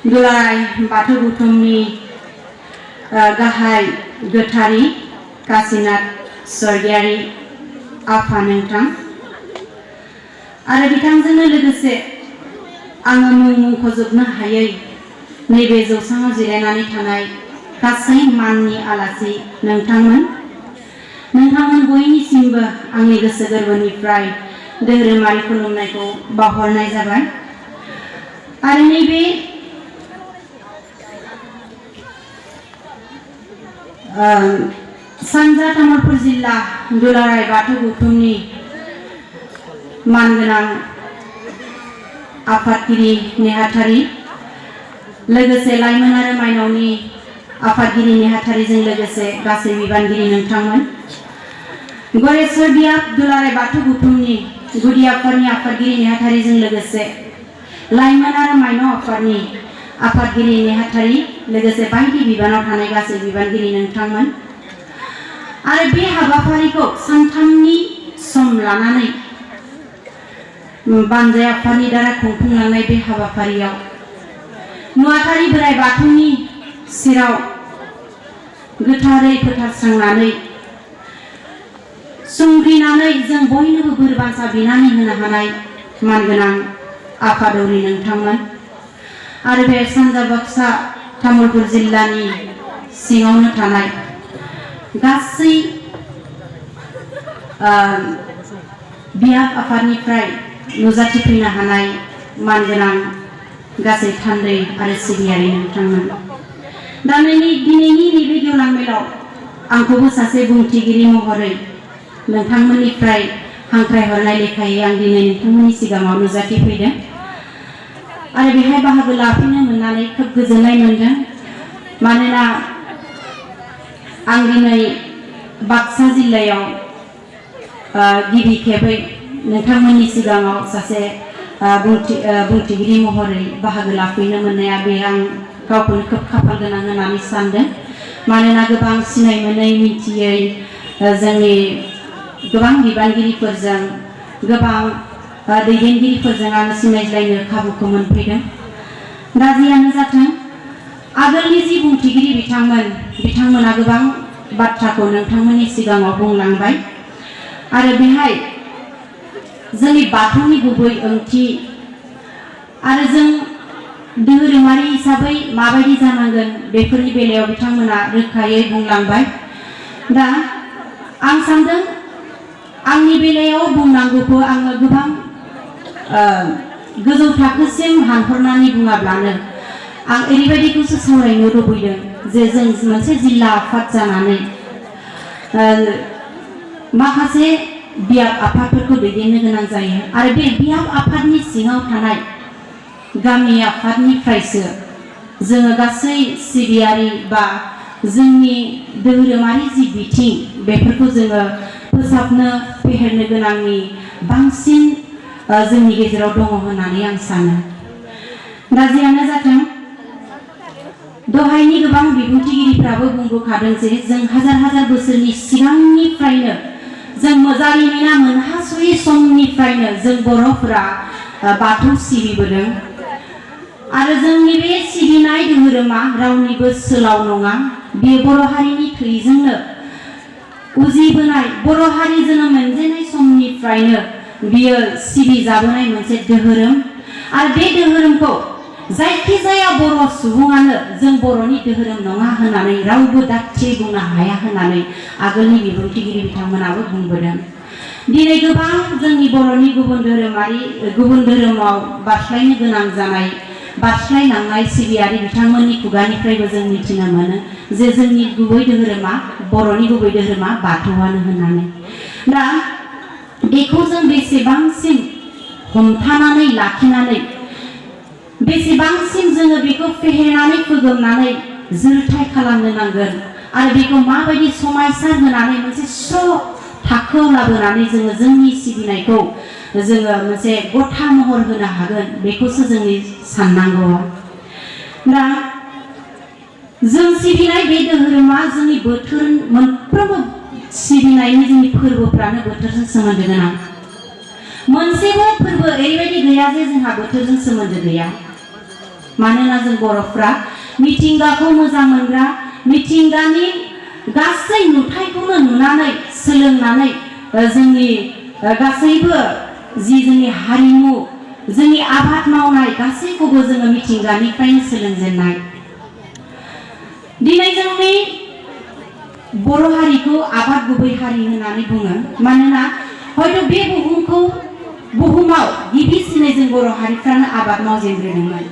दुलाराय बाथौ गौथुमनि गाहाय गोथारि काशीनाथ स्वर्गियारि आफा नोंथां आरो बिथांजोंनो लोगोसे आङो मुं मुंख'जोबनो हायै नैबे जौसाङाव जिरायनानै थानाय गासै माननि आलासि नोंथांमोन बयनिसिमबो आंनि गोसो गोरबोनिफ्राय धोरोमारि खुलुमनायखौ बावहरनाय जाबाय। आरो नैबे सानजा तामुलपुर जिल्ला दुलाराय बाथौ गौथुमनि मानगोनां आफादगिरि नेहाथारि लोगोसे लाइमोन आरो माइनावनि आफादगिरि नेहाथारिजों लोगोसे गासै बिबानगिरि नोंथांमोन, गरेस्वर बियाब दुलाराय बाथौ गौथुमनि गुदि आफादनि आफादगिरि नेहाथारिजों लोगोसे लाइमोन आरो माइनाव आफादनि आफादगिरि नेहाथारि लोगोसे बायदि बिबानाव थानाय गासै बिबानगिरि नोंथांमोन आरो बे हाबाफारिखौ सानथामनि सम लानानै बानजाय आफादनि द्वारा खुंफुंलांनाय बे हाबाफारियाव नुवाथारि बोराइ बाथौनि सेराव गोथारै फोथारस्रांनानै संग्रिनानै जों बयनोबो बोर बान्सा बिनानै होनो हानाय मानगोनां आफादौरि नोंथांमोन आरो बे सानजा बाक्सा तामुलपुर जिल्लानि सिङावनो थानाय गासै बियाब आफादनिफ्राय नुजाथिफैनो हानाय मानगोनां गासै थान्दै आरो सिबियारि नोंथांमोन। दा दिनैनि नैबे गेवलां मेलाव आंखौबो सासे बुंथिगिरि महरै नोंथांमोननिफ्राय हांख्रायहरनाय लेखायै आं दिनै नोंथांमोननि सिगाङाव नुजाथिफैदों आरो बेहाय बाहागो लाफैनो मोननानै खोब गोजोननाय मोनदों। मानोना आं दिनै बाक्सा जिल्लायाव गिबि खेबै नोंथांमोननि सिगाङाव सासे बुंथिगिरि महरै बाहागो लाफैनो मोननाया बे आं गावखौनो खोब खाफाल गोनां होननानै सानदों। मानोना गोबां सिनाय मोनै मिथियै जोंनि गोबां बिबानगिरिफोरजों गोबां दैदेनगिरिफोरजों आं सिनायज्लायनो खाबुखौ मोनफैदों। दा जियानो जाथों, आगोलनि जि बुंथिगिरि बिथांमोना गोबां बाथ्राखौ नोंथांमोननि सिगाङाव बुंलांबाय आरो बेहाय जोंनि बाथौनि गुबै ओंथि आरो जों धोरोमारि हिसाबै माबायदि जानांगोन बेफोरनि बेलायाव बिथांमोना रोखायै बुंलांबाय। दा आं सानदों आंनि बेलायाव बुंनांगौखौ आङो गोबां गोजौ थाखोसिम हानहरनानै बुङाब्लानो आं ओरैबायदिखौसो सावरायनो लुबैदों जे जों मोनसे जिल्ला आफाद जानानै माखासे बियाब आफादफोरखौ दैदेननो गोनां जायो आरो बे बियाब आफादनि सिङाव थानाय गामि आफादनिफ्रायसो जोङो गासै सिबियारि बा जोंनि धोरोमारि जि बिथिं बेफोरखौ जोङो फोसाबनो फेहेरनो गोनांनि बांसिन जोंनि गेजेराव दङ होननानै आं सानो। दा जियानो जाथों, दहायनि गोबां बिबुंथिगिरिफ्राबो बुंबोखादों जे जों हाजार बोसोरनि सिगांनिफ्रायनो जों जारिमिना मोनहासयै समनिफ्रायनो जों बर'फोरा बाथौ सिबिबोदों आरो जोंनि बे सिबिनाय धोरोमा रावनिबो सोलाव नङा। बे बर' हारिनि थैजोंनो उजिबोनाय, बर' हारि जोनोम मोनजेननाय समनिफ्रायनो बियो सिबिजाबोनाय मोनसे धोरोम आरो बे धोरोमखौ जायखिजाया बर' सुबुङानो जों बर'नि धोरोम नङा होननानै रावबो दाख्रियै बुंनो हाया होननानै आगोलनि बिबुंथिगिरि बिथांमोनाबो बुंबोदों। दिनै गोबां जोंनि बर'नि गुबुन धोरोमाव बारस्लायनो गोनां जानाय, बारस्लायलांनाय सिबियारि बिथांमोननि खुगानिफ्रायबो जों मिथिनो मोनो जे जोंनि गुबै धोरोमा, बर'नि गुबै धोरोमा बाथौआनो होननानै। दा बेखौ जों बेसेबांसिम हमथानानै लाखिनानै बेसेबांसिम जोङो बेखौ फेहेरनानै फोगोमनानै जोरथाय खालामनो नांगोन आरो बेखौ माबायदि समायसार होनानै मोनसे स्र' थाखोआव लाबोनानै जोङो जोंनि सिबिनायखौ जोङो मोनसे गथा महर होनो हागोन बेखौसो जोंनि साननांगौआ। दा जों सिबिनाय बे धोरोमा जोंनि बोथोर मोनफ्रोमबो सिबिनायनि जोंनि फोरबोफ्रानो बोथोरजों सोमोन्दो गोनां। मोनसेबो फोरबो ओरैबायदि गैया जे जोंहा बोथोरजों सोमोन्दो गैया। मानोना जों बर'फ्रा मिथिंगाखौ मोजां मोनग्रा, मिथिंगानि गासै नुथायखौनो नुनानै सोलोंनानै जोंनि गासैबो जोंनि हारिमु, जोंनि आबाद मावनाय गासैखौबो जोङो मिथिंगानिफ्रायनो सोलोंजेननाय। दिनै जोंनि बर' हारिखौ आबाद गुबै हारि होननानै बुङो। मानोना हयथ' बे बुहुमाव गिबिसिनै जों बर' हारिफ्रानो आबाद मावजेनग्रोदोंमोन।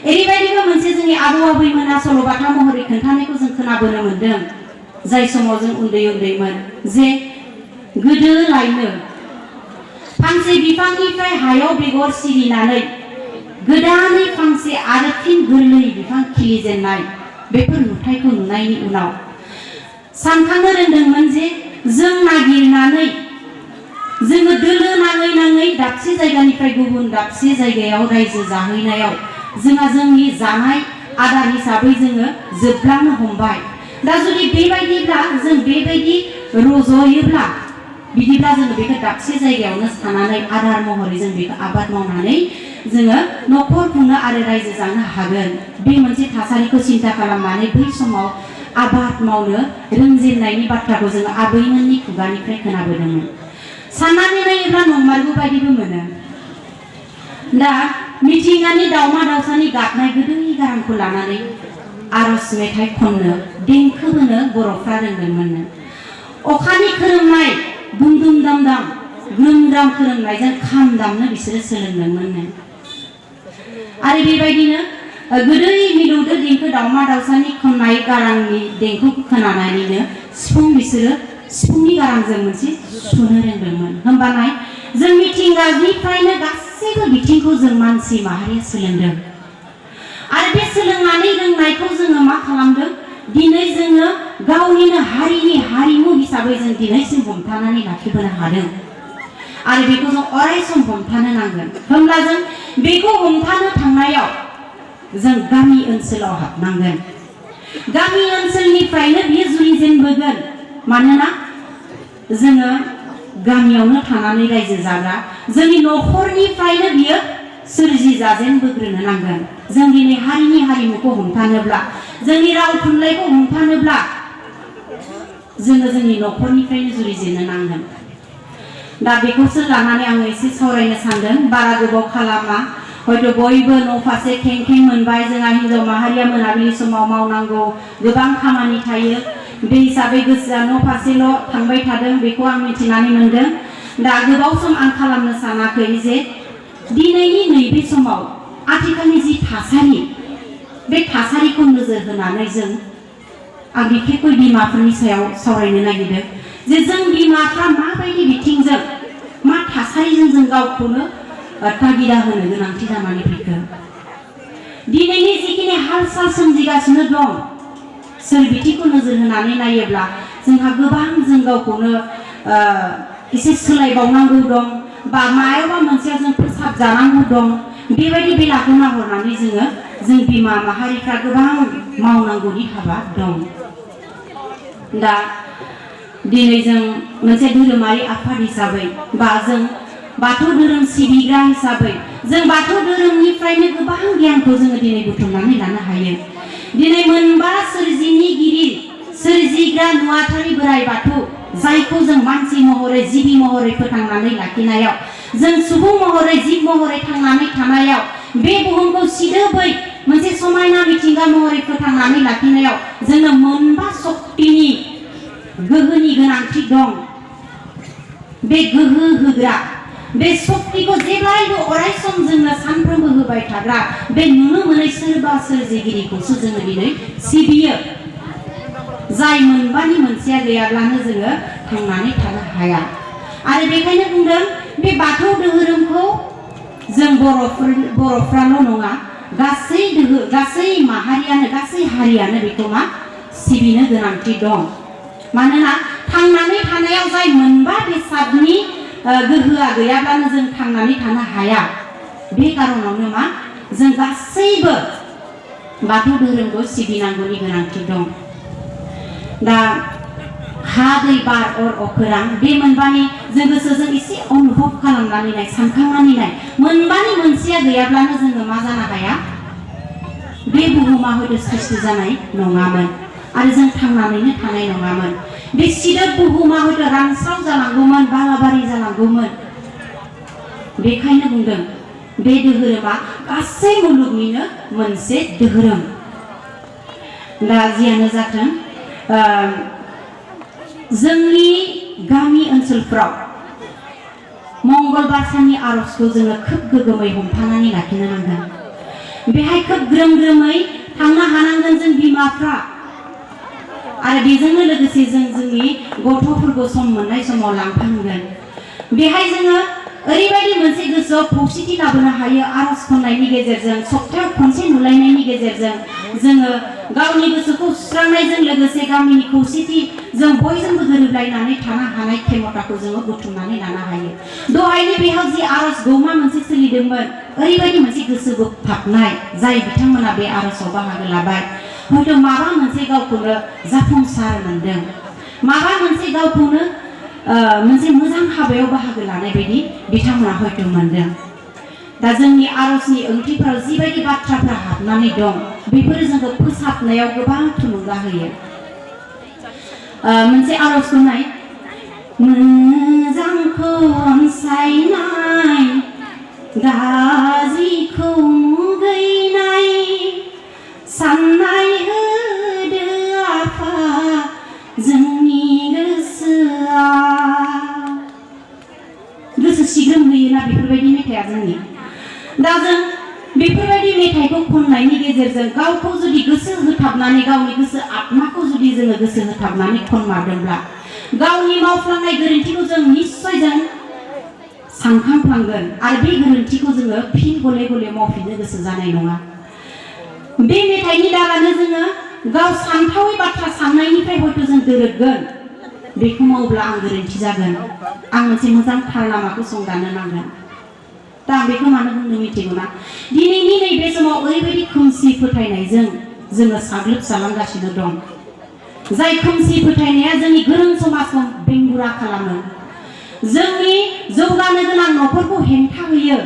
ओरैबायदिबो मोनसे जोंनि आबौ आबैमोना सल'बाथा महरै खोन्थानायखौ जों खोनाबोनो मोन्दों, जाय समाव जों उन्दै उन्दैमोन, जे गोदोलायनो फांसे बिफांनिफ्राय हायाव बेगर सिरिनानै गोदानै फांसे आरो फिन गोरलै बिफां खिलिजेननाय बेफोर नुथायखौ नुनायनि उनाव सानखांनो रोंदोंमोन जे जों नागिरनानै जोङो दोलो नाङै नाङै दाबसे जायगानिफ्राय गुबुन दाबसे जायगायाव रायजो जाहैनायाव जोंहा जोंनि जानाय आदार हिसाबै जोङो जोबलांनो हमबाय। दा जुदि बेबायदिब्ला जों बेबायदि रज'योब्ला बिदिब्ला जोङो बेखौ दाबसे जायगायावनो थानानै आदार महरै जों बेखौ आबाद मावनानै जोङो न'खर खुंनो आरो रायजो जानो हागोन। बे मोनसे थासारिखौ सिन्था खालामनानै बै समाव आबाद मावनो रोंजेननायनि बाथ्राखौ जोङो आबैमोननि खुगानिफ्राय खोनाबोदोंमोन। साननानै नायोब्ला नंमारगौ बायदिबो मोनो। दा मिथिंगानि दाउमा दाउसानि गाबनाय गोदै गारांखौ लानानै आरज मेथाइ खननो, देंखो बोनो बर'फ्रा रोंदोंमोननो। अखानि खोरोमनाय दुम दुम दाम दाम ग्रोम ग्राम खोरोमनायजों खाम दामनो बिसोरो सोलोंदोंमोननो। आरो बेबायदिनो गोदै मिलौदो देंखो दाउमा दाउसानि खननाय गारांनि देंखोखौ खोनानानैनो बिसोरो सिफुंनि गारांजों मोनसे सुनो रोंदोंमोन। होमबानाय जों मिथिंगानिफ्रायनो गासैबो बिथिंखौ जों मानसि माहारिया सोलोंदों। आरो बे सोलोंनानै रोंनायखौ जोङो मा खालामदों? दिनै जोङो गावनिनो हारिनि हारिमु हिसाबै जों दिनैसिम हमथानानै लाखिबोनो हादों। आरो बेखौ जों अराय सम हमथानो नांगोन। होमब्ला जों बेखौ हमथानो थांनायाव जों गामि ओनसोलाव हाबनांगोन। गामि ओनसोलनिफ्रायनो बियो जुरिजेनबोगोन। मानोना जोङो गामियावनो थानानै रायजो जाग्रा, जोंनि न'खरनिफ्रायनो बियो सोरजि जाजेनबोग्रोनो नांगोन। जों दिनै हारिनि हारिमुखौ हमथानोब्ला, जोंनि राव थुनलाइखौ हमथानोब्ला जोङो जोंनि न'खरनिफ्रायनो जुरिजेननो नांगोन। दा बेखौसो लानानै आङो एसे सावरायनो सानदों। बारा गोबाव खालामा, हयथ' बयबो न' फारसे खें खें मोनबाय। जोंहा हिन्जाव माहारिया मोनाबिलि समाव मावनांगौ गोबां खामानि थायो। बे हिसाबै गोसोआ न' फारसेल' थांबाय थादों, बेखौ आं मिथिनानै मोनदों। दा गोबाव सम आं खालामनो सानाखै जे दिनैनि नैबे समाव आथिखालनि जि थासारि, बे थासारिखौ नोजोर होनानै आं बिखेखै बिमाफोरनि सायाव सावरायनो नागिरदों जे जों बिमाफ्रा माबायदि बिथिंजों, मा थासारिजों जों गावखौनो तागिदा होनो गोनांथि जानानै फैखो। दिनैनि जिखिनि हाल साल सोमजिगासिनो दं, सोरबिथिंखौ नोजोर होनानै नायोब्ला जोंहा गोबां जों गावखौनो एसे सोलायबावनांगौ दं, बा मायावबा मोनसेयाव जों फोसाबजानांगौ दं। बेबायदि बेलाखौ नाहरनानै जों बिमा माहारिफ्रा गोबां मावनांगौनि हाबा दं। दा दिनै जों मोनसे धोरोमारि आफाद हिसाबै, बा जों बाथौ धोरोम सिबिग्रा हिसाबै जों बाथौ धोरोमनिफ्रायनो गोबां गियानखौ जोङो दिनै बुथुमनानै लानो हायो। दिनै मोनबा सोरजिग्रा नुवाथारि बोराइ बाथौ, जायखौ जों मानसि महरै, जिबि महरै फोथांनानै लाखिनायाव, जों सुबुं महरै, जिब महरै थांनानै थानायाव, बे बुहुमखौ सिदोबै मोनसे समायना मिथिंगा महरै फोथांनानै लाखिनायाव जोंनो मोनबा शक्तिनि गोहोनि गोनांथि दं। बे गोहो होग्रा, बे शक्तिखौ जेब्लायबो अराय सम जोंनो सानफ्रोमबो होबाय थाग्रा बे नुनो मोनै सोरबा सोरजिगिरिखौसो जोङो दिनै सिबियो। जाय मोनबानि मोनसेया गैयाब्लानो जोङो थांनानै थानो हाया। आरो बेखायनो बुंदों बे बाथौ धोरोमखौ जों बर'फ्राल' नङा, गासै माहारियानो, गासै हारियानो बेखौ सिबिनो गोनांथि दं। मानोना थांनानै थानायाव जाय मोनबा बेसादनि गोहोआ गैयाब्लानो जों थांनानै थानो हाया। बे कारनावनो जों गासैबो बाथौ धोरोमखौ सिबिनांगौनि गोनांथि दं। दा हा दै बार अर अखोरां, बे मोनबानि जों गोसोजों एसे अनुभब खालामनानै नाय, सानखांनानै नाय, मोनबानि मोनसेया गैयाब्लानो जोङो मा जानो हाया? बे बुहुमा हयथ' सृष्टि जानाय नङामोन आरो जों थांनानैनो थानाय नङामोन। बे सिदोब बुहुमा हयथ' रानस्राव जालांगौमोन, बालाबारि जालांगौमोन। बेखायनो बुंदों बे धोरोमा गासै मुलुगनिनो मोनसे धोरोम। दा जियानो जाथों जोंनि गामि ओनसोलफ्राव मंगलबार साननि आरजखौ जोङो खोब गोगोमै हमथानानै लाखिनो नांगोन। बेहाय खोब ग्रोम ग्रोमै थांनो हानांगोन जों बिमाफ्रा आरो बेजोंनो लोगोसे जों जोंनि गथ'फोरखौ सम मोननाय समाव लांफानांगोन। बेहाय जोङो ओरैबायदि मोनसे गोसोआव खौसेथि लाबोनो हायो आरज खन्नायनि गेजेरजों, सप्तायाव खनसे नुलायनायनि गेजेरजों जोङो गावनि गोसोखौ सुस्रांनायजों लोगोसे गामिनि खौसेथि जों बयजोंबो गोरोबलायनानै थानो हानाय खेमथाखौ जोङो बुथुमनानै लानो हायो। दहायनो बेयाव जि आरज गौमा मोनसे सोलिदोंमोन, ओरैबायदि मोनसे गोसो बोगथाबनाय जाय बिथांमोना बे आरजआव बाहागो लाबाय हयथ' माबा मोनसे गावखौनो जाफुंसार मोनदों, माबा मोनसे गावखौनो मोनसे मोजां हाबायाव बाहागो लानाय बायदि बिथांमोना हयथ' मोनदों। दा जोंनि आरजनि ओंथिफोराव जिबायदि बाथ्राफोरा हाबनानै दं बेफोरो जोंखौ फोसाबनायाव गोबां थुलुंगा होयो। मोनसे आरजखौ नाय, मोजांखौ अनसायनाय गाज्रिखौ मुगैनाय साननाय होदो आफा जोंनि गोसोआ। गोसो सिग्रोम होयोना बेफोरबायदि मेथाइआ जोंनि। दा जों बेफोरबायदि मेथाइखौ खननायनि गेजेरजों गावखौ जुदि गोसो होथाबनानै, गावनि गोसो आत्माखौ जुदि जोङो गोसो होथाबनानै खनमारदोंब्ला गावनि मावफ्लांनाय गोरोन्थिखौ जों निस्सय जों सानखांफ्लांगोन आरो बे गोरोन्थिखौ जोङो फिन गले गले मावफिननो गोसो जानाय नङा। बे मेथाइनि दारानो जोङो गाव सानथावै बाथ्रा साननायनिफ्राय हयथ' जों दोरोदगोन, बेखौ मावब्ला आं गोरोन्थि जागोन, आं मोनसे मोजां थार लामाखौ संदाननो नांगोन। दा आं बेखौ मानो बुंनो मिथिगौ ना, दिनैनि नैबे समाव ओरैबायदि खोमसि फोथायनायजों जोङो साग्लोबजालांगासिनो दं, जाय खोमसि फोथायनाया जोंनि गोरों समाजखौ बेंगुरा खालामो, जोंनि जौगानो गोनां न'फोरखौ हेंथा होयो।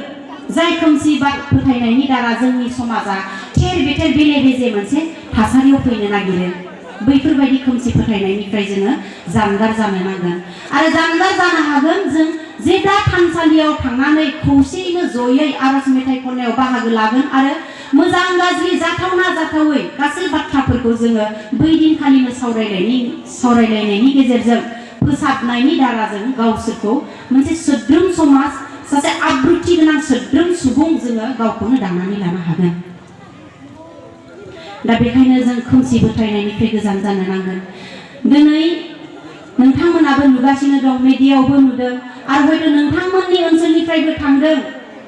जाय खोमसि फोथायनायनि दारा जोंनि समाजा थेर बेथेर बेले बेजे मोनसे थासारियाव फैनो नागिरो। बैफोरबायदि खोमसि फोथायनायनिफ्राय जोङो जानगार जानो नांगोन आरो जानगार जानो हागोन जों जेब्ला थानसालियाव थांनानै खौसेयैनो जयै आरज मेथाइ खननायाव बाहागो लागोन आरो मोजां गाज्रि जाथावना जाथावै गासै बाथ्राफोरखौ जोङो बै दिनखालिनो सावरायलायनायनि गेजेरजों फोसाबनायनि दारा जों गावसोरखौ मोनसे सोद्रोम समाज, सासे आब्रुथि गोनां सोद्रोम सुबुं जोङो गावखौनो दानानै लानो हागोन। दा बेखायनो जों खोमसि फोथायनायनिफ्राय गोजान जानो नांगोन। दिनै नोंथांमोनाबो नुगासिनो दं, मिडियायावबो नुदों आरो हयथ' नोंथांमोननि ओनसोलनिफ्रायबो थांदों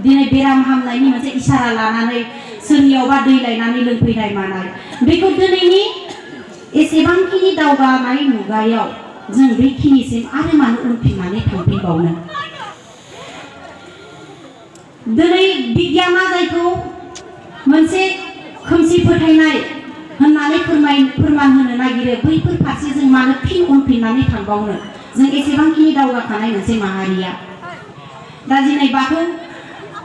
दिनै बेराम हामनायनि मोनसे इसारा लानानै सोरनियावबा दै लायनानै लोंफैनाय मानाय। बेखौ दिनैनि एसेबांखिनि दावगानाय मुगायाव जों बेखिनिसिम आरो मानो उनफिननानै थांफिनबावनो। दिनै बिगियाना जायखौ मोनसे खोमसि फोथायनाय होननानै फोरमान होनो नागिरो, बैफोर फारसे जों मानो फिन उनफिननानै थांबावनो, जों एसेबांखिनि दावगाखानाय मोनसे माहारिया। दा दिनै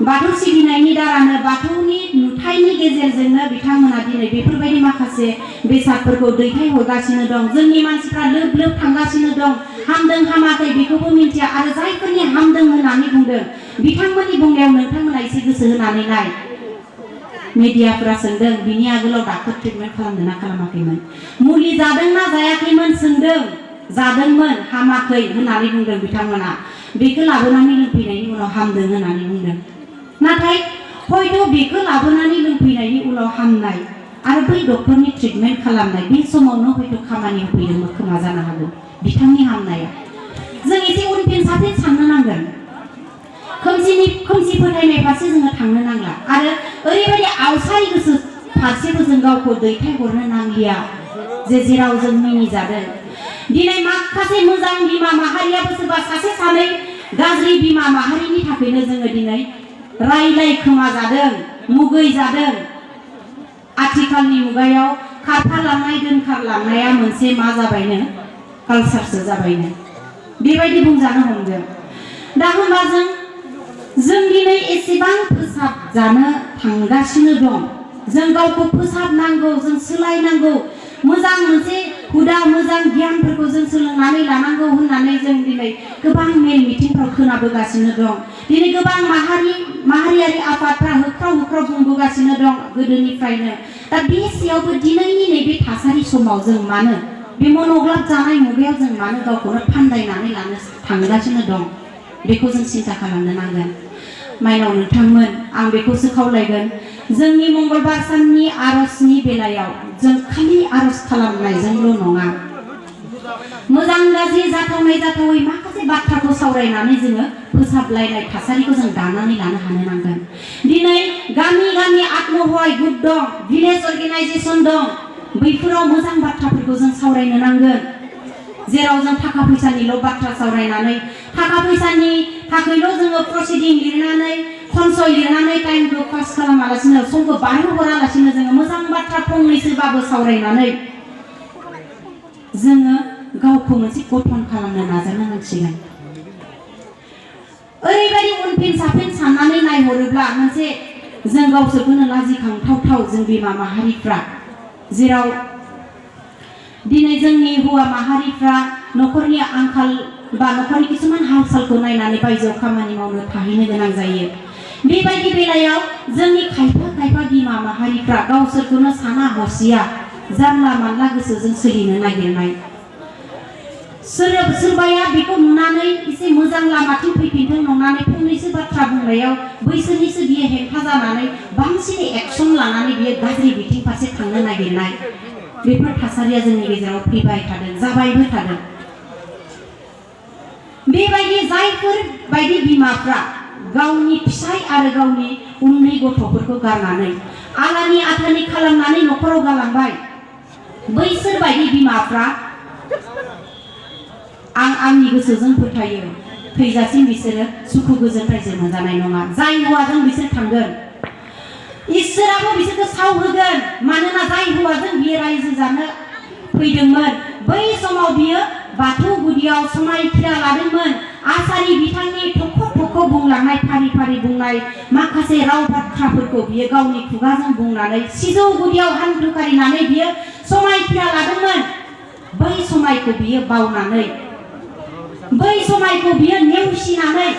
बाथौ सिबिनायनि दारानो, बाथौनि नुथायनि गेजेरजोंनो बिथांमोना दिनै बेफोरबायदि माखासे बेसादफोरखौ दैथायहरगासिनो दं। जोंनि मानसिफ्रा लोब लोब थांगासिनो दं, हामदों हामाखै बेखौबो मिन्थिया आरो जायफोरनि हामदों होननानै बुंदों बिथांमोननि बुंनायाव नोंथांमोना एसे गोसो होनानै नाय। मिडियाफोरा सोंदों बिनि आगोलाव डाक्टर ट्रिटमेन्ट खालामदों ना खालामाखैमोन, मुलि जादोंना जायाखैमोन सोंदों, जादोंमोन हामाखै होननानै बुंदों बिथांमोना। बेखौ लाबोनानै लोंफैनायनि उनाव हामदों होननानै बुंदों। नाथाय हयथ' बेखौ लाबोनानै लोंफैनायनि उनाव हामनाय आरो बै डक्टरनि ट्रिटमेन्ट खालामनाय बे समावनो हयथ' खामानि होफैदोंमोन खोमा जानो हागौ बिथांनि हामनाया। जों एसे उनफिन साफिन साननो नांगोन। खोमसि फोथायनाय फारसे जोङो थांनो नांला आरो ओरैबायदि आवसाय गोसो फारसेबो जों गावखौ दैथायहरनो नांलिया जे जेराव जों मिनिजादों। दिनै माखासे मोजां बिमा माहारियाबो सोरबा सासे सानै गाज्रि बिमा माहारिनि थाखायनो जोङो दिनै रायलाय खोमा जादों, मुगै जादों। आथिखालनि मुगायाव खारफालांनाय दोनखारलांनाया मोनसे मा जाबायनो, कालसारसो जाबायनो, बेबायदि बुंजानो हमदों। दा होनबा जों दिनै एसेबां फोसाबजानो थांगासिनो दं, जों गावखौ फोसाबनांगौ, जों सोलायनांगौ, मोजां मोनसे हुदा, मोजां गियानफोरखौ जों सोलोंनानै लानांगौ होननानै जों दिनै गोबां मेल मिटिंफ्राव खोनाबोगासिनो दं। दिनै गोबां माहारियारि आफादफ्रा होख्राव बुंबोगासिनो दं गोदोनिफ्रायनो। दा बे सायावबो दिनैनि नैबे थासारि समाव जों मानो बे मनग्लाब जानाय मुगायाव जों मानो गावखौनो फान्दायनानै लानो थांगासिनो दं, बेखौ जों सिन्था खालामनो नांगोन। माइनाव नोंथांमोन, आं बेखौसो खावलायगोन, जोंनि मंगलबार साननि आरजनि बेलायाव जों खालि आरज खालामनायजोंल' नङा, मोजां गाज्रि जाथावनाय जाथावै माखासे बाथ्राखौ सावरायनानै जोङो फोसाबलायनाय थासारिखौ जों दानानै लानो हानो नांगोन। दिनै गामि आत्महय ग्रुप दं, भिलेज अर्गेनाइजेसन दं, बैफोराव मोजां बाथ्राफोरखौ जों सावरायनो नांगोन। जेराव जों थाखा फैसानिल' बाथ्रा सावरायनानै, थाखा फैसानि थाखायल' जोङो प्रसिडिं लिरनानै, खनसय लिरनानै टाइमखौ पास खालामालासिनो, समखौ बारहोहरालासिनो जोङो मोजां बाथ्रा फंनैसोबाबो सावरायनानै जोङो गावखौ मोनसे गठन खालामनो नाजानो नांसिगोन। ओरैबायदि उनफिन साफिन साननानै नायहरोब्ला मोनसे जों गावसोरखौनो लाजिखांथावथाव जों बिमा माहारिफ्रा, जेराव दिनै जोंनि हौवा माहारिफ्रा न'खरनि आंखाल बा न'खरनि किसुमान हाल-सालखौ नायनानै बायजोआव खामानि मावनो थाहैनो गोनां जायो। बेबायदि बेलायाव जोंनि खायफा बिमा माहारिफ्रा गावसोरखौनो साना हसिया जानला मानला गोसोजों सोलिनो नागिरनाय, सोरबाया बेखौ नुनानै एसे मोजां लामाथिं फैफिनथों नंनानै फंनैसो बाथ्रा बुंनायाव बैसोरनिसो बियो हेंथा जानानै बांसिन एक्सन लानानै बियो गाज्रि बिथिं फारसे थांनो नागिरनाय, बेफोर थासारिया जोंनि गेजेराव फैबाय थादों, जाबायबो थादों। बेबायदि जायफोर बायदि बिमाफ्रा गावनि फिसाय आरो गावनि उन्दै गथ'फोरखौ गारनानै आलानि आथानि खालामनानै न'खराव गालांबाय, बैसोर बायदि बिमाफ्रा आंनि गोसोजों फोथायो थैजासिम बिसोरो सुखु गोजोन रायजो मोनजानाय नङा। जाय हौवाजों बिसोर थांगोन, इसोराबो बिसोरखौ साव होगोन। मानोना जाय हौवाजों बियो रायजो जानो फैदोंमोन, बै समाव बियो बाथौ गुदियाव समायखिरा लादोंमोन। आसारि बिथांनि थख' बुंलांनाय, फारि बुंनाय माखासे राव बाथ्राफोरखौ बियो गावनि खुगाजों बुंनानै सिजौ गुदियाव हान्थु खारिनानै बियो समायखिरा लादोंमोन। बै समायखौ बियो बावनानै, बै समायखौ बियो नेवसिनानै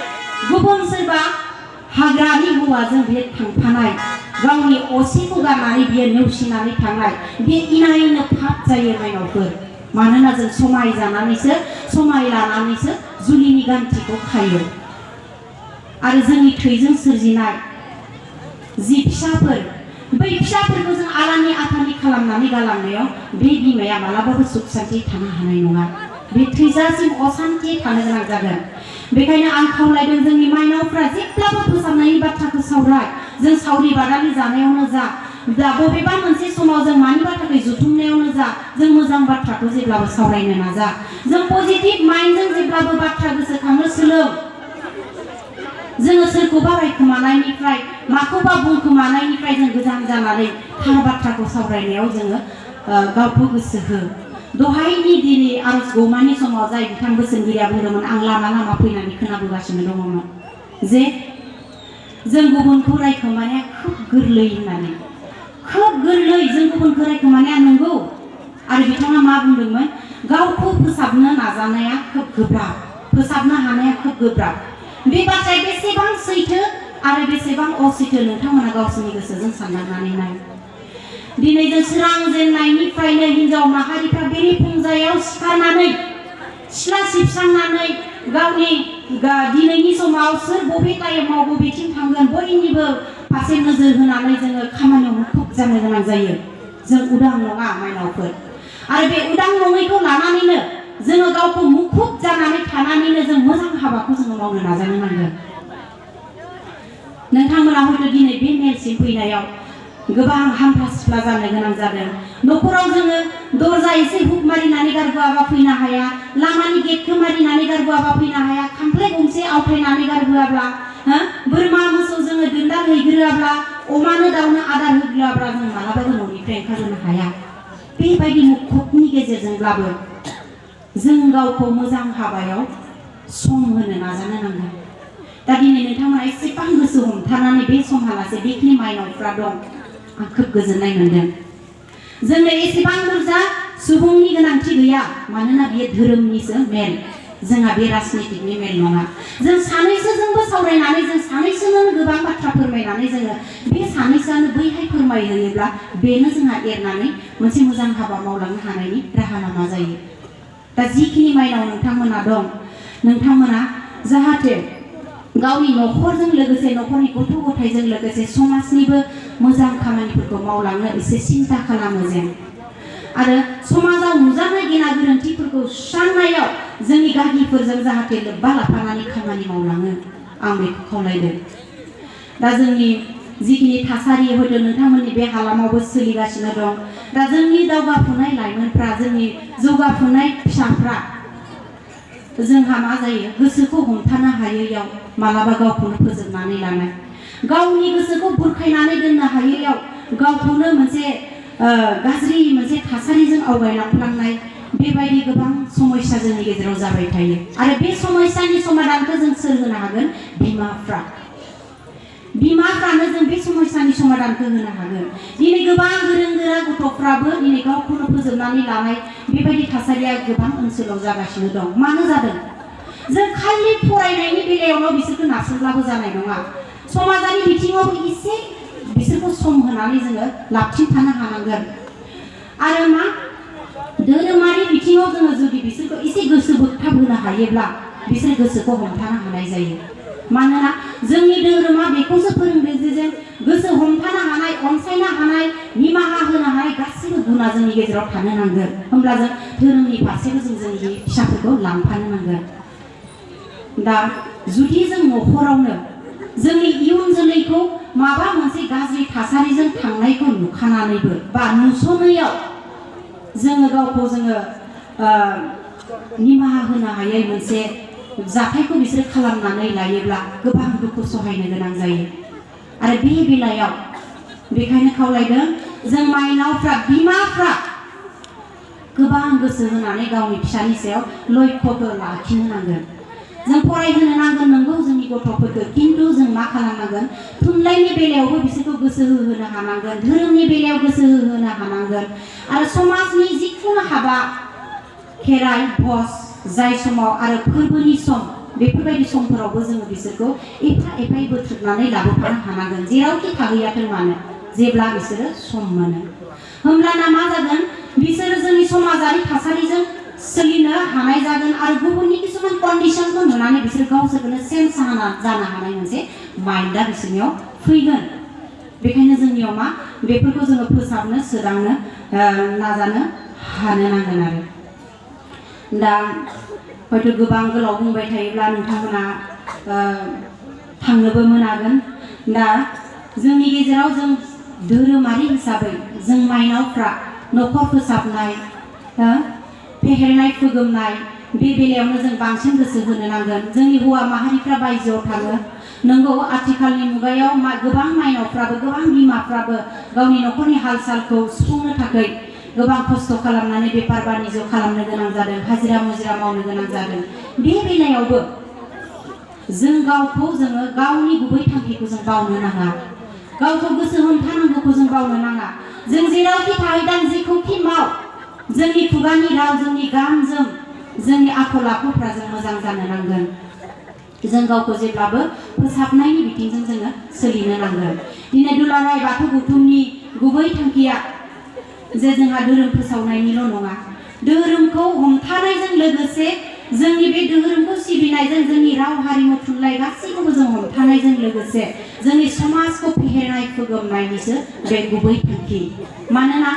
गुबुन सोरबा हाग्रानि हौवाजों बियो थांफानाय, गावनि असेखौ गारनानै बियो नेवसिनानै थांनाय, बे इनायनो पाप जायो माइनावफोर। मानोना जों समाय लानानैसो जुलिनि गान्थिखौ खायो। आरो जोंनि थैजों सोरजिनाय जि फिसाफोर, बै फिसाफोरखौ जों आलानि आथानि खालामनानै गालांनायाव बे बिमाया मालाबाबो सुख सान्थि थानो हानाय नङा, बे थैजासिम असान्थि थानो गोनां जागोन। बेखायनो आं खावलायदों जोंनि माइनावफ्रा जेब्लाबो फोसाबनायनि बाथ्राखौ सावराय। जों सावरि बादालि जानायावनो जा बबेबा मोनसे समाव जों मानिबा थाखाय जुथुमनायावनो जा, जों मोजां बाथ्राखौ जेब्लाबो सावरायनो नाजा। जों पजिटिभ माइन्डजों जेब्लाबो बाथ्रा गोसोखांनो सोलों। जोङो सोरखौबा रायखोमानायनिफ्राय, माखौबा बुंखोमानायनिफ्राय जों गोजान जानानै थार बाथ्राखौ सावरायनायाव जोङो गावखौ गोसो हो। दहायनि दिनै आरज गौमानि समाव जाय बिथां बोसोनगिरिया बुंदोंमोन, आं लामा फैनानै खोनाबोगासिनो दङमोन जे जों गुबुनखौ रायखोमानाया खोब गोरलै होननानै। खोब गोरलै जों गुबुनखौ रायखोमानाया, नंगौ। आरो बिथाङा मा बुंदोंमोन, गावखौ फोसाबनो नाजानाया खोब गोब्राब, फोसाबनो हानाया खोब गोब्राब। बे बाथ्राया बेसेबां सैथो आरो बेसेबां असैथो नोंथांमोना गावसोरनि गोसोजों साननानै नाय। दिनै जों सोरां जेननायनिफ्रायनो हिनजाव माहारिफ्रा बेरे फुंजायाव सिखारनानै सिथ्ला सिबस्रांनानै गावनि दिनैनि समाव सोर बबे टाइमाव बबेथिं थांगोन बयनिबो फारसे नोजोर होनानै जोङो खामानियाव मुखुब जानो गोनां जायो। जों उदां नङा माइनावफोर। आरो बे उदां नङैखौ लानानैनो जोङो गावखौ मुखुब जानानै थानानैनो जों मोजां हाबाखौ जोङो मावनो नाजानो नांगोन। नोंथांमोना हयथ' दिनै बे मेलसिम फैनायाव गोबां हामथा सिफ्ला जानो गोनां जादों। न'खराव जोङो दरजा एसे हुक मारिनानै गारबोआबा फैनो हाया, लामानि गेटखौ मारिनानै गारबोआबा फैनो हाया, खामफ्लाय गंसे आवथायनानै गारबोआब्ला, बोरमा मोसौ जोङो दोनदाल हैग्रोआब्ला, अमानो दाउनो आदार होग्रोआब्ला जों मालाबाबो न'निफ्राय ओंखारबोनो हाया। बेबायदि मुखुबनि गेजेरजोंब्लाबो जों गावखौ मोजां हाबायाव सम होनो नाजानो नांगोन। दा दिनै नोंथांमोना एसेबां गोसो हमथानानै बे समहालासे बेखिनि माइनावफ्रा दं, आं खोब गोजोननाय मोनदों। जोंनो एसेबां बुरजा सुबुंनि गोनांथि गैया, मानोना बेयो धोरोमनिसो मेल, जोंहा बे राजनितिकनि मेल नङा। जों सानैसोजोंबो सावरायनानै जों सानैसोनो गोबां बाथ्रा फोरमायनानै जोङो बे सानैसोआनो बैहाय फोरमायहैयोब्ला बेनो जोंहा एरनानै मोनसे मोजां हाबा मावलांनो हानायनि राहा लामा जायो। दा जिखिनि माइनाव नोंथांमोना दं, नोंथांमोना जाहाथे गावनि न'खरजों लोगोसे न'खरनि गथ' गथायजों लोगोसे समाजनिबो मोजां खामानिफोरखौ मावलांनो एसे सिन्था खालामो जेन, आरो समाजाव नुजानाय गेना गोरोन्थिफोरखौ सुस्रांनायाव जोंनि गागिफोरजों जाहाथे लोब्बा लाफानानै खामानि मावलाङो, आं बेखौ खावलायदों। दा जोंनि जिखिनि थासारि हयथ' नोंथांमोननि बे हालामावबो सोलिगासिनो दं। दा जोंनि दावगाफुनाय लाइमोनफ्रा, जोंनि जौगाफुनाय फिसाफ्रा जोंहा मा जायो, गोसोखौ हमथानो हायैयाव मालाबा गावखौनो फोजोबनानै लानाय, गावनि गोसोखौ बुरखायनानै दोननो हायैयाव गावखौनो मोनसे गाज्रि मोनसे थासारिजों आवगायलांफ्लांनाय, बेबायदि गोबां समस्या जोंनि गेजेराव जाबाय थायो। आरो बे समस्यानि समाधानखौ जों सोर होनो हागोन? बिमाफ्रानो जों बे समस्यानि समाधानखौ होनो हागोन। दिनै गोबां गोरों गोरा गथ'फ्राबो दिनै गावखौनो फोजोबनानै लानाय बेबायदि थासारिया गोबां ओनसोलाव जागासिनो दं। मानो जादों? जों खालि फरायनायनि बेलायावल' बिसोरखौ नारसिनब्लाबो जानाय नङा, समाजारि बिथिङावबो एसे बिसोरखौ सम होनानै जोङो लाबथिंफानो हानांगोन। आरो मा, धोरोमारि बिथिङाव जोङो जुदि बिसोरखौ एसे गोसो बोगथाब होनो हायोब्ला बिसोर गोसोखौ हमथानो हानाय जायो। मानोना जोंनि धोरोमा बेखौसो फोरोंदों जे जों गोसो हमथानो हानाय, अनसायनो हानाय, निमाहा होनो हानाय गासैबो गुना जोंनि गेजेराव थानो नांगोन। होमब्ला जों धोरोमनि फारसेबो जों जोंनि फिसाफोरखौ लांफानो नांगोन। दा जुदि जों न'खरावनो जोंनि इयुन जोलैखौ माबा मोनसे गाज्रि थासारिजों थांनायखौ नुखानानैबो बा नुस'नायाव जोङो गावखौ जोङो निमाहा होनो हायै मोनसे जाथायखौ बिसोर खालामनानै लायोब्ला गोबां दुखु सहायनो गोनां जायो। आरो बे बेलायाव बेखायनो खावलायदों, जों माइनावफ्रा, बिमाफ्रा गोबां गोसो होनानै गावनि फिसानि सायाव लक्ष्यखौ लाखिनो नांगोन। जों फरायहोनो नांगोन नंगौ जोंनि गथ'फोरखौ, खिन्थु जों मा खालामनांगोन? थुनलाइनि बेलायावबो बिसोरखौ गोसो होहोनो हानांगोन, धोरोमनि बेलायाव गोसो होहोनो हानांगोन। आरो समाजनि जिखुनु हाबा, खेराइ, भज जाय समाव आरो फोरबोनि सम, बेफोरबायदि समफोरावबो जोङो बिसोरखौ एफा एफायै बोथ्रोदनानै लाबोफानो हानांगोन, जेरावखि थाहैयाथों मानो, जेब्ला बिसोरो सम मोनो। होमब्लाना मा जागोन? बिसोरो जोंनि समाजारि थासारिजों सोलिनो हानाय जागोन आरो गुबुननि किसुमान कन्डिशनखौ नुनानै बिसोर गावसोरखौनो सेन्स जानो हानाय मोनसे माइन्डा बिसोरनियाव फैगोन। बेखायनो जोंनियाव मा, बेफोरखौ जोङो फोसाबनो, सोदांनो नाजानो हानो नांगोन। आरो दा हयथ' गोबां गोलाव बुंबाय थायोब्ला नोंथांमोना थांनोबो मोनागोन। दा जोंनि गेजेराव जों धोरोमारि हिसाबै जों माइनावफ्रा न'खर फोसाबनाय, फेहेरनाय, फोगोमनाय, बे बेलायावनो जों बांसिन गोसो होनो नांगोन। जोंनि हौवा माहारिफ्रा बायजोआव थाङो, नंगौ आथिखालनि मुगायाव गोबां माइनावफ्राबो, गोबां बिमाफ्राबो गावनि न'खरनि हाल सालखौ सुफुंनो थाखाय गोबां खस्थ' खालामनानै बेफार बानिज्य खालामनो गोनां जादों, हाजिरा मुजिरा मावनो गोनां जादों। बे बेलायावबो जों गावखौ जोङो गावनि गुबै थांखिखौ जों बावनो नाङा, गावखौ गोसो हमथानांगौखौ जों बावनो नाङा। जों जेरावखि थाहैदों, जेखौखि माव, जोंनि खुगानि राव, जोंनि गान जोम, जोंनि आखल आखुफ्रा जों मोजां जानो नांगोन। जों गावखौ जेब्लाबो फोसाबनायनि बिथिंजों जोङो सोलिनो नांगोन। दिनै दुलाराय बाथौ गौथुमनि गुबै थांखिया जे जोंहा धोरोम फोसावनायनिल' नङा, धोरोमखौ हमथानायजों लोगोसे जोंनि बे धोरोमखौ सिबिनायजों जोंनि राव हारिमु थुनलाइ गासैखौबो जों हमथानायजों लोगोसे जोंनि समाजखौ फेहेरनाय, फोगोमनायनिसो बे गुबै थांखि। मानोना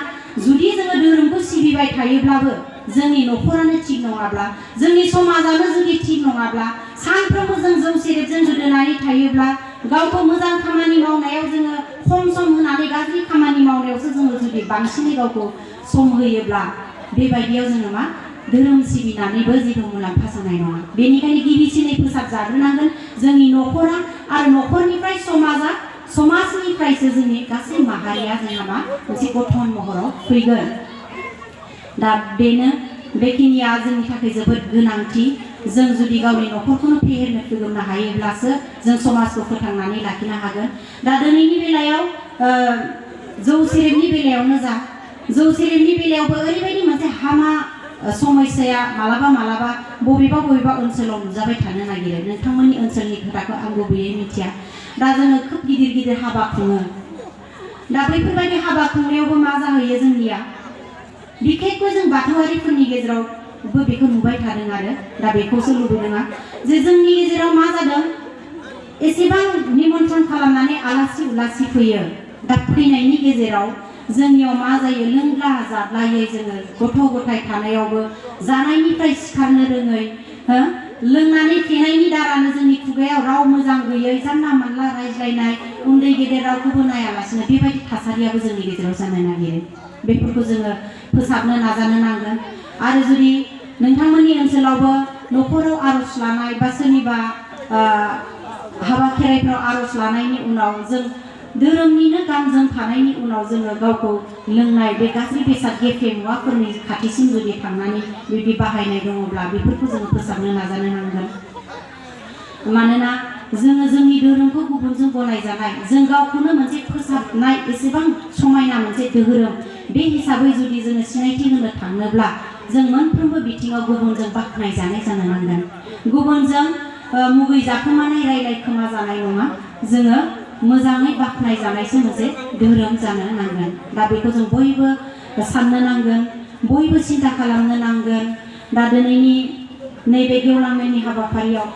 जुदि जोङो धोरोमखौ सिबिबाय थायोब्लाबो जोंनि न'खरानो थिग नङाब्ला, जोंनि समाजानो जुदि थिग नङाब्ला, सानफ्रोमबो जों जौ सेरेबजों गोदोनानै थायोब्ला, गावखौ मोजां खामानि मावनायाव जोङो खम सम होनानै गाज्रि खामानि मावनायावसो जोङो जुदि बांसिनै गावखौ सम होयोब्ला, बेबायदियाव जोङो मा, धोरोम सिबिनानैबो जेबो मुलाम्फा जानाय नङा। बेनिखायनो गिबिसिनै फोसाबजाग्रोनांगोन जोंनि न'खरा, आरो न'खरनिफ्राय समाजा, समाजनिफ्रायसो जोंनि गासै माहारिया जोंहा मा मोनसे गठन महराव फैगोन। दा बेखिनिया जोंनि थाखाय जोबोद गोनांथि। जों जुदि गावनि न'खरखौनो फेहेरनो, फोगोमनो हायोब्लासो जों समाजखौ फोथांनानै लाखिनो हागोन। दा दिनैनि बेलायाव जौ सेरेबनि बेलायावनो जा जौ सेरेबनि बेलायावबो ओरैबायदि मोनसे हामा समस्याया मालाबा बबेबा ओनसोलाव नुजाबाय थानो नागिरो। नोंथांमोननि ओनसोलनि खोथाखौ आं गुबैयै मिथिया। दा जोङो खोब गिदिर हाबा खुङो। दा बैफोरबायदि हाबा खुंनायावबो मा जाहैयो जोंनिया बिखेखকৈ जों बाथौआरिफोरनि गेजेरावबो बेखौ नुबाय थादों आरो दा बेखौसो लुबैदों जे जोंनि गेजेराव मा जादों एसेबां निमन्त्रण खालामनानै आलासि उलासि फैयो। दा फैनायनि गेजेराव जोंनियाव मा जायो लोंग्ला जाद्लायै जोङो गथ' गथाय थानायावबो जानायनिफ्राय सिखारनो रोङै लोंनानै फेनायनि दारानो जोंनि खुगायाव राव मोजां गैयै जानला मानला रायज्लायनाय उन्दै गेदेर रावखौबो नायालासिनो बेबायदि थासारियाबो जोंनि गेजेराव जानो नागिरो। बेफोरखौ जोङो फोसाबनो नाजानो नांगोन। आरो जुदि नोंथांमोननि ओनसोलावबो न'खराव आर'ज लानाय बा सोरनिबा हाबा खेराइफ्राव आर'ज लानायनि उनाव जों धोरोमनिनो गानजों थानायनि उनाव जोङो गावखौ लोंनाय बे गाज्रि बेसाद गेफे मुवाफोरनि खाथिसिम जुदि थांनानै बिदि बाहायनाय दङब्ला बेफोरखौ जोङो फोसाबनो नाजानो नांगोन। मानोना जोङो जोंनि धोरोमखौ गुबुनजों गनायजानाय जों गावखौनो मोनसे फोसाबनाय एसेबां समायना मोनसे धोरोम बे हिसाबै जुदि जोङो सिनायथि होनो थाङोब्ला जों मोनफ्रोमबो बिथिङाव गुबुनजों बाख्नायजानाय जानो नांगोन। गुबुनजों मुगै जाखोमानाय रायलाय खोमा जानाय नङा। जोङो मोजाङै बाख्नायजानायसो मोनसे धोरोम जानो नांगोन। दा बेखौ जों बयबो साननो नांगोन, बयबो सिन्था खालामनो नांगोन। दा दिनैनि नैबे गेवलांनायनि हाबाफारियाव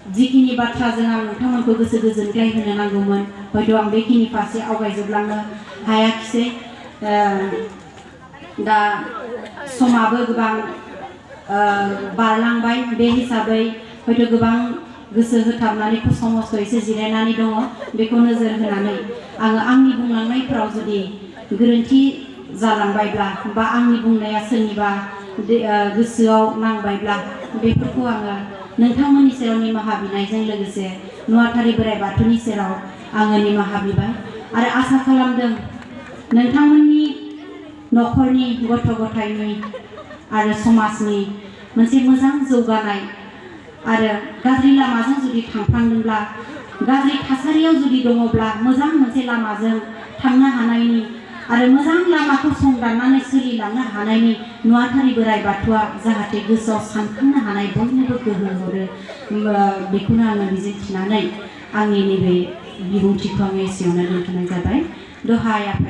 जिखिनि बाथ्राजों आं नोंथांमोनखौ गोसो गोजोनग्लाय होनो नांगौमोन हयथ' आं बेखिनि फारसे आवगायजोबलांनो हायाखिसै। दा समाबो गोबां बारलांबाय बे हिसाबै हयथ' गोबां गोसो होथाबनानै खस्थ' मस्थ' एसे जिरायनानै दङ। बेखौ नोजोर होनानै आङो आंनि बुंलांनायफोराव जुदि गोरोन्थि जालांबायब्ला बा आंनि बुंनाया सोरनिबा गोसोआव नांबायब्ला बेफोरखौ आङो नोंथांमोननि सेराव निमाहा बिनायजों लोगोसे नुवाथारि बोराइ बाथौनि सेराव आङो निमाहा बिबाय आरो आसा खालामदों नोंथांमोननि न'खरनि गथ' गथायनि आरो समाजनि मोनसे मोजां जौगानाय आरो गाज्रि लामाजों जुदि थांफ्लांदोंब्ला गाज्रि थासारियाव जुदि दङब्ला मोजां मोनसे लामाजों थांनो हानायनि आरो मोजां लामाखौ संदाननानै सोलिलांनो हानायनि नुवाथारि बोराइ बाथौआ जाहाथे गोसोआव सानखांनो हानाय बयनोबो गोहो हरो। बेखौनो आङो मिजिंथिनानै आंनि नैबे बिबुंथिखौ आङो एसेयावनो दोनथ'नाय जाबाय। दहाय आफा